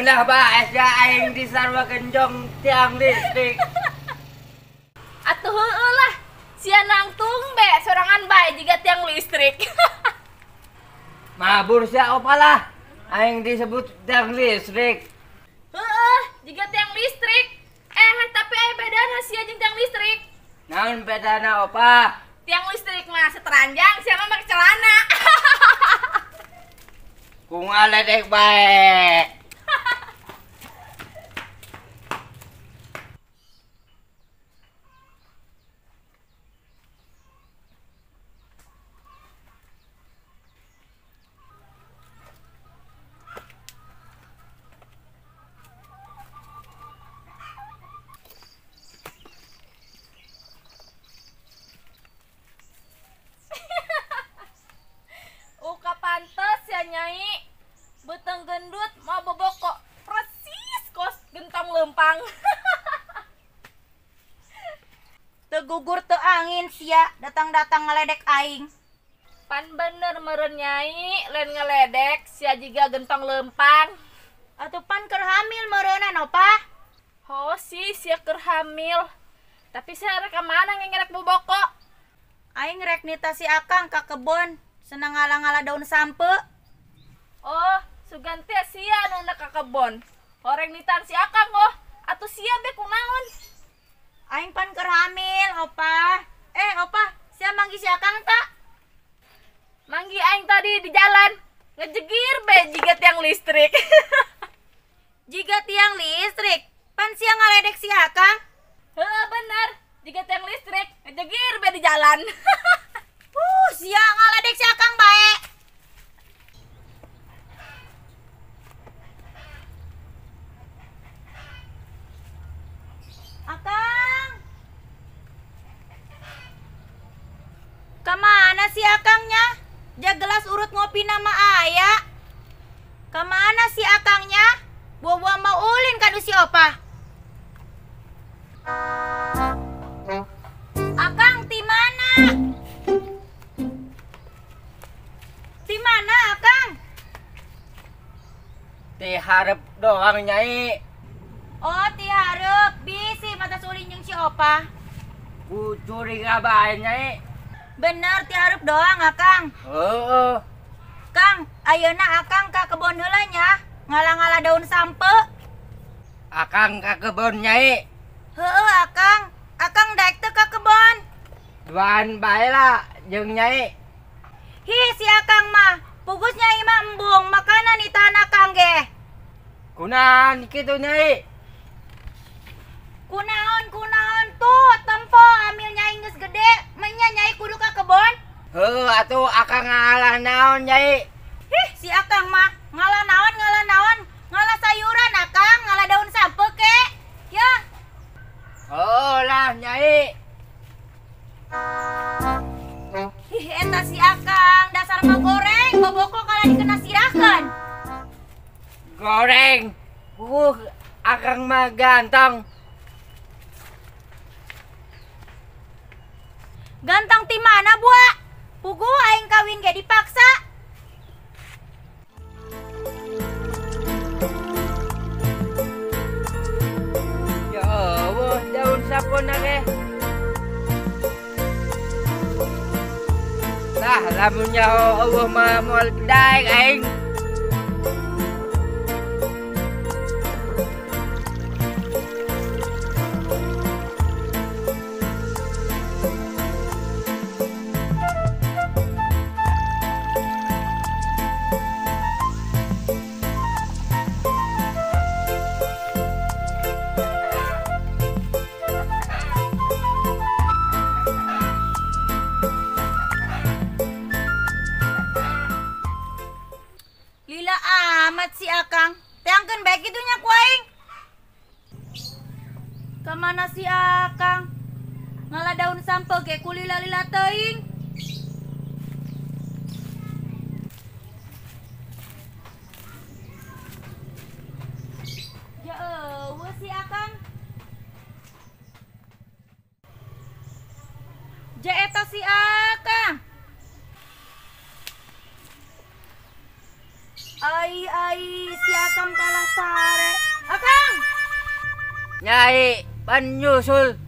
Ngeunah bae sia aing disarwakeun jong tiang listrik. Atuh heueuh lah. Sia nangtung be sorangan bae jiga tiang listrik. Mabur sia opa lah. Aing disebut tiang listrik. Heeh, jiga tiang listrik. Tapi aya bedana sia jeung tiang listrik. Naon bedana opa? Tiang listrik mah seteranjang, sia mah make celana. Ku ngaledek bae. Nyai beteng gendut mau boboko persis kos gentong lempang. Tegugur teu angin sia datang-datang ngeledek aing. Pan bener meureun nyai lain ngeledek sia jiga gentong lempang. Atuh pan keur hamil meureunan opa. Oh si sia keur hamil. Tapi sia rek ka mana ngengerek boboko? Aing rek nita si akang ka kebon senang ngala-ngala daun sampe. Oh, sugan teh sia nu ka kebon. Horeng nitan si akang oh, atuh sia be kunaon? Aing pan keur hamil, opa. Opa, sia manggi si akang tak? Manggi aing tadi di jalan, ngejegir be jiga tiang listrik. Jiga tiang listrik? Pan sia ngaledek si akang? Heeh, bener. Jiga tiang listrik, ngejegir be di jalan. Sia ngaledek si akang bae. Akang. Kamana si akangnya? Ja gelas urut ngopi nama aya. Kamana si akangnya? Buah-buah mau ulin kadu si opa. Akang ti mana? Ti mana akang? Ti hareup doang nyai. Oh, ti hareup bisi mata sulin jeung si opa. Ku curiga bae nyai. Bener ti hareup doang akang. Heeh. Kang, ayeuna akang ka kebon heula nya, ngala-ngala daun sampe. Akang ka kebon nyai. Heeh akang, akang daek teu ka kebon. Duaan bae lah jeung nyai. Hi si akang mah, pugus nyai mah embung, makanan di tanah akang ge. Kunaon kitu nyai? Kunaon kunaon tuh tempo amil nyai geus gede, menya nyai kudu ka kebon. Heuh atuh akang ngalah naon nyai? Hih si akang mah ngalah naon, ngalah sayuran akang, ngalah daun sampe ke. Ya. Oh lah nyai. Ih eta si akang dasar mah goreng, boboko kalah dikena sirahkeun. Goreng. Akang mah ganteng. Ganteng ti mana buah? Pugu aing kawin ge dipaksa. Ya Allah, daun sapuna ge. Lah, lamun nyaho eueuh mah moal daek aing. Lila amat si akang. Teangkeun bae kitu nya ku aing. Kamana si akang? Ngala daun sampe ge ku lila-lila teuing. Ja eueuh si akang. Ja eta si akang. Ai Ai ai si Akang kalah sare. Akang. Nyai pan nyusul.